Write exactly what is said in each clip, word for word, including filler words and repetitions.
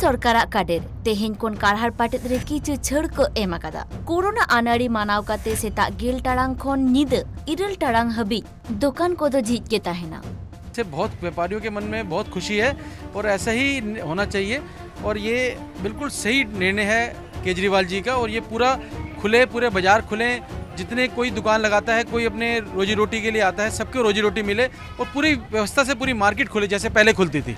ᱥᱚᱨᱠᱟᱨᱟᱜ ᱠᱟᱰᱮᱨ ᱛᱮᱦᱮᱧ ᱠᱷᱚᱱ ᱠᱟᱨᱦᱟᱲ ᱯᱟᱴᱮᱫ ᱨᱮ ᱠᱤᱪᱷᱩ ᱪᱷᱟᱹᱲ ᱠᱚ ᱮᱢ ᱟᱠᱟᱫᱟ᱾ ᱠᱳᱨᱳᱱᱟ ᱟᱹᱱᱟᱹᱲᱤ ᱢᱟᱱᱟᱣ ᱠᱟᱛᱮ ᱥᱮᱛᱟᱜ ᱜᱮᱞ ᱴᱟᱲᱟᱝ ᱠᱷᱚᱱ ᱧᱤᱫᱟᱹ ᱤᱨᱟᱹᱞ ᱴᱟᱲᱟᱝ ᱦᱟᱹᱵᱤᱡ ᱫᱚᱠᱟᱱ ᱠᱚᱫᱚ ᱡᱷᱤᱡ ᱜᱮ ᱛᱟᱦᱮᱱᱟ᱾ से बहुत व्यापारियों के मन में बहुत खुशी है और ऐसा ही होना चाहिए। और ये बिल्कुल सही निर्णय है केजरीवाल जी का। और ये पूरा खुले, पूरे बाजार खुले, जितने कोई दुकान लगाता है, कोई अपने रोजी रोटी के लिए आता है, सबको रोजी रोटी मिले और पूरी व्यवस्था से पूरी मार्केट खुले जैसे पहले खुलती थी।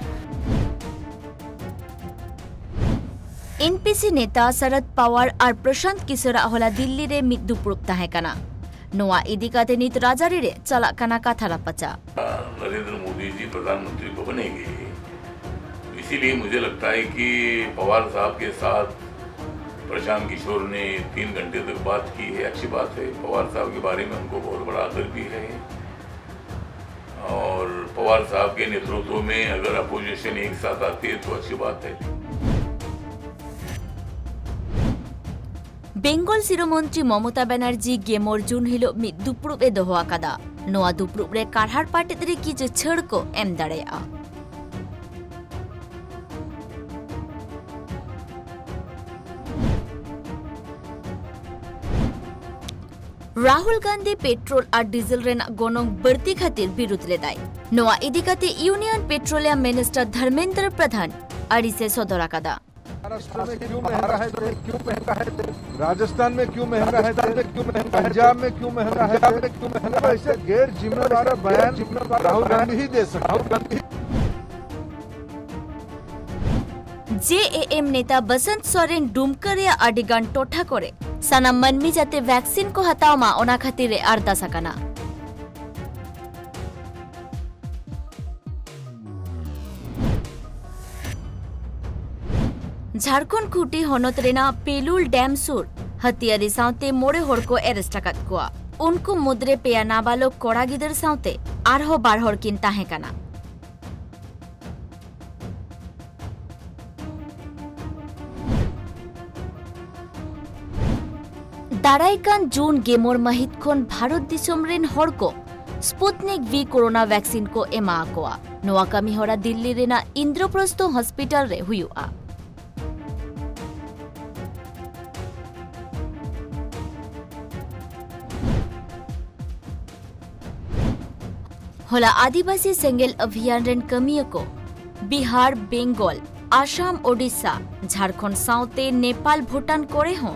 ᱮᱱ ᱯᱤ ᱥᱤ ᱱᱮᱛᱟ ᱥᱚᱨᱚᱫ ᱯᱟᱣᱟᱨ ᱟᱨ ᱯᱨᱚᱥᱟᱱᱛ ᱠᱤᱥᱳᱨᱟᱜ ᱦᱚᱞᱟ ᱫᱤᱞᱞᱤ ᱨᱮ ᱢᱤᱫ ᱫᱩᱯᱲᱩᱵ ᱛᱟᱦᱮᱸ ᱠᱟᱱᱟ᱾ ᱱᱚᱣᱟ ᱤᱫᱤ ᱠᱟᱛᱮ ᱱᱤᱛ ᱨᱟᱡᱽᱟᱹᱨᱤ ᱨᱮ ᱪᱟᱞᱟᱜ ᱠᱟᱱᱟ ᱠᱟᱛᱷᱟ ᱨᱟᱯᱟᱪᱟᱜ᱾ नरेंद्र मोदी जी प्रधानमंत्री तो बनेंगे ही। इसीलिए मुझे लगता है कि पवार साहब के साथ प्रशांत किशोर ने तीन घंटे तक बात की है, अच्छी बात है। पवार साहब के बारे में हमको बहुत बड़ा आदर भी है और पवार साहब के नेतृत्व में अगर अपोजिशन एक साथ आती है तो अच्छी बात है। ᱵᱮᱝᱜᱚᱞ ᱥᱤᱨᱟᱹ ᱢᱚᱱᱛᱨᱤ ᱢᱚᱢᱚᱛᱟ ᱵᱟᱱᱟᱨᱡᱤ ᱜᱮᱢᱚᱨ ᱡᱩᱱ ᱦᱤᱞᱚᱜ ᱢᱤᱫ ᱫᱩᱯᱲᱩᱵ ᱮ ᱫᱚᱦᱚ ᱟᱠᱟᱫᱟ᱾ ᱱᱚᱣᱟ ᱫᱩᱯᱲᱩᱵ ᱨᱮ ᱠᱟᱨᱦᱟᱲ ᱯᱟᱴᱮᱫ ᱨᱮ ᱠᱤᱪᱷᱩ ᱪᱷᱟᱹᱲ ᱠᱚ ᱮᱢ ᱫᱟᱲᱮᱭᱟᱜᱼᱟ᱾ ᱨᱟᱦᱩᱞ ᱜᱟᱱᱫᱷᱤ ᱯᱮᱴᱨᱳᱞ ᱟᱨ ᱰᱤᱡᱮᱞ ᱨᱮᱱᱟᱜ ᱜᱚᱱᱚᱝ ᱵᱟᱹᱲᱛᱤ ᱠᱷᱟᱹᱛᱤᱨ ᱵᱤᱨᱩᱫᱷ ᱞᱮᱫᱟᱭ᱾ ᱱᱚᱣᱟ ᱤᱫᱤ ᱠᱟᱛᱮ ᱤᱭᱩᱱᱤᱭᱚᱱ ᱯᱮᱴᱨᱳᱞᱤᱭᱟᱢ ᱢᱤᱱᱤᱥᱴᱟᱨ ᱫᱷᱚᱨᱢᱮᱱᱫᱨᱚ ᱯᱨᱚᱫᱷᱟᱱ ᱟᱹᱲᱤᱥ ᱮ ᱥᱚᱫᱚᱨ ᱟᱠᱟᱫᱟ᱾ महाराष्ट्र में क्यों महंगा है तेल? क्यों महंगा है तेल? राजस्थान में क्यों महंगा है तेल? क्यों महंगा है? पंजाब में क्यों महंगा है तेल? क्यों महंगा है? ऐसे गैर जिम्मेवार बयान राहुल गांधी ही दे सकते हैं। ᱡᱮ ᱮ ᱮᱢ ᱱᱮᱛᱟ ᱵᱚᱥᱚᱱᱛ ᱥᱚᱨᱮᱱ ᱰᱩᱢᱠᱟᱹ ᱨᱮᱭᱟᱜ ᱟᱹᱰᱤ ᱜᱟᱱ ᱴᱚᱴᱷᱟ ᱠᱚᱨᱮ ᱥᱟᱱᱟᱢ ᱢᱟᱹᱱᱢᱤ ᱡᱟᱛᱮ ᱣᱮᱠᱥᱤᱱ ᱠᱚ ᱦᱟᱛᱟᱣ ᱢᱟ, ᱚᱱᱟ ᱠᱷᱟᱹᱛᱤᱨ ᱮ ᱟᱨᱫᱟᱥ ᱟᱠᱟᱱᱟ᱾ ᱡᱷᱟᱲᱠᱷᱚᱸᱰ ᱠᱷᱩᱸᱴᱤ ᱦᱚᱱᱚᱛ ᱨᱮᱱᱟᱜ ᱯᱮᱞᱩᱞ ᱰᱮᱢ ᱥᱩᱨ ᱦᱟᱹᱛᱤᱭᱟᱹᱨᱤ ᱥᱟᱶᱛᱮ ᱢᱚᱬᱮ ᱦᱚᱲ ᱠᱚ ᱮᱨᱮᱥᱴ ᱟᱠᱟᱫ ᱠᱚᱣᱟ᱾ ᱩᱱᱠᱩ ᱢᱩᱫᱽᱨᱮ ᱯᱮᱭᱟ ᱱᱟᱵᱟᱞᱚᱠ ᱠᱚᱲᱟ ᱜᱤᱫᱟᱹᱨ ᱥᱟᱶᱛᱮ ᱟᱨᱦᱚᱸ ᱵᱟᱨ ᱦᱚᱲ ᱠᱤᱱ ᱛᱟᱦᱮᱸ ᱠᱟᱱᱟ᱾ ᱫᱟᱨᱟᱭ ᱠᱟᱱ ᱡᱩᱱ ᱜᱮᱢᱚᱬ ᱢᱟᱹᱦᱤᱛ ᱠᱷᱚᱱ ᱵᱷᱟᱨᱚᱛ ᱫᱤᱥᱚᱢ ᱨᱮᱱ ᱦᱚᱲ ᱠᱚ ᱥᱯᱩᱛᱱᱤᱠ ᱵᱷᱤ ᱠᱳᱨᱳᱱᱟ ᱣᱮᱠᱥᱤᱱ ᱠᱚ ᱮᱢᱟ ᱟᱠᱚᱣᱟ᱾ ᱱᱚᱣᱟ ᱠᱟᱹᱢᱤ ᱦᱚᱨᱟ ᱫᱤᱞᱞᱤ ᱨᱮᱱᱟᱜ ᱤᱱᱫᱨᱚᱯᱨᱚᱥᱛᱷᱚ ᱦᱚᱥᱯᱤᱴᱟᱞ ᱨᱮ ᱦᱩᱭᱩᱜᱼᱟ᱾ ᱦᱚᱞᱟ ᱟᱹᱫᱤᱵᱟᱹᱥᱤ ᱥᱮᱸᱜᱮᱞ ᱚᱵᱷᱤᱭᱟᱱ ᱨᱮᱱ ᱠᱟᱹᱢᱤᱭᱟᱹ ᱠᱚ ᱵᱤᱦᱟᱨ, ᱵᱮᱝᱜᱚᱞ, ᱟᱥᱟᱢ, ᱳᱰᱤᱥᱟ, ᱡᱷᱟᱲᱠᱷᱚᱸᱰ ᱥᱟᱶᱛᱮ ᱱᱮᱯᱟᱞ, ᱵᱷᱩᱴᱟᱱ ᱠᱚᱨᱮ ᱦᱚᱸ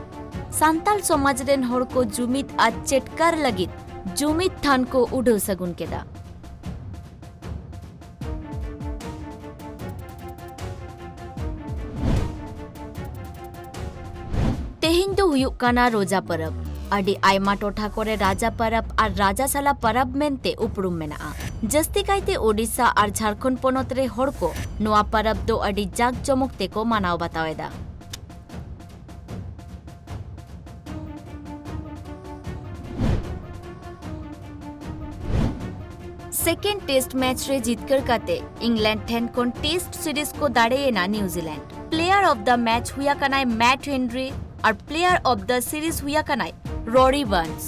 ᱥᱟᱱᱛᱟᱞ ᱥᱚᱢᱟᱡᱽ ᱨᱮᱱ ᱦᱚᱲ ᱠᱚ ᱡᱩᱢᱤᱫ ᱟᱨ ᱪᱮᱴᱠᱟᱨ ᱞᱟᱹᱜᱤᱫ ᱡᱩᱢᱤᱫ ᱛᱷᱟᱱ ᱠᱚ ᱩᱰᱟᱹᱣ ᱥᱟᱹᱜᱩᱱ ᱠᱮᱫᱟ᱾ ᱛᱮᱦᱮᱧ ᱫᱚ ᱦᱩᱭᱩᱜ ᱠᱟᱱᱟ ᱨᱳᱡᱟ ᱯᱚᱨᱚᱵᱽ᱾ ᱟᱹᱰᱤ ᱟᱭᱢᱟ ᱴᱚᱴᱷᱟ ᱠᱚᱨᱮ ᱨᱟᱡᱟ ᱯᱚᱨᱚᱵᱽ ᱟᱨ ᱨᱟᱡᱟ ᱥᱟᱞᱟ ᱯᱚᱨᱚᱵᱽ ᱢᱮᱱᱛᱮ ᱩᱯᱨᱩᱢ ᱢᱮᱱᱟᱜᱼᱟ᱾ ᱡᱟᱹᱥᱛᱤ ᱠᱟᱭᱛᱮ ᱳᱰᱤᱥᱟ ᱟᱨ ᱡᱷᱟᱲᱠᱷᱚᱸᱰ ᱯᱚᱱᱚᱛ ᱨᱮ ᱦᱚᱲ ᱠᱚ ᱱᱚᱣᱟ ᱯᱚᱨᱚᱵᱽ ᱫᱚ ᱟᱹᱰᱤ ᱡᱟᱠ ᱡᱚᱢᱚᱠ ᱛᱮᱠᱚ ᱢᱟᱱᱟᱣ ᱵᱟᱛᱟᱣ ᱮᱫᱟ᱾ ᱥᱮᱠᱮᱱᱰ ᱴᱮᱥᱴ ᱢᱮᱪ ᱨᱮ ᱡᱤᱛᱠᱟᱹᱨ ᱠᱟᱛᱮ ᱤᱝᱞᱮᱱᱰ ᱴᱷᱮᱱ ᱠᱷᱚᱱ ᱴᱮᱥᱴ ᱥᱤᱨᱤᱡᱽ ᱠᱚ ᱫᱟᱲᱮᱭᱮᱱᱟ New Zealand. Player of the Match ᱦᱩᱭ ᱟᱠᱟᱱᱟᱭ ᱢᱮᱴ ᱦᱮᱱᱨᱤ ᱟᱨ Player of the Series ᱦᱩᱭ ᱟᱠᱟᱱᱟᱭ ᱨᱚᱨᱤ ᱵᱟᱨᱱᱥ᱾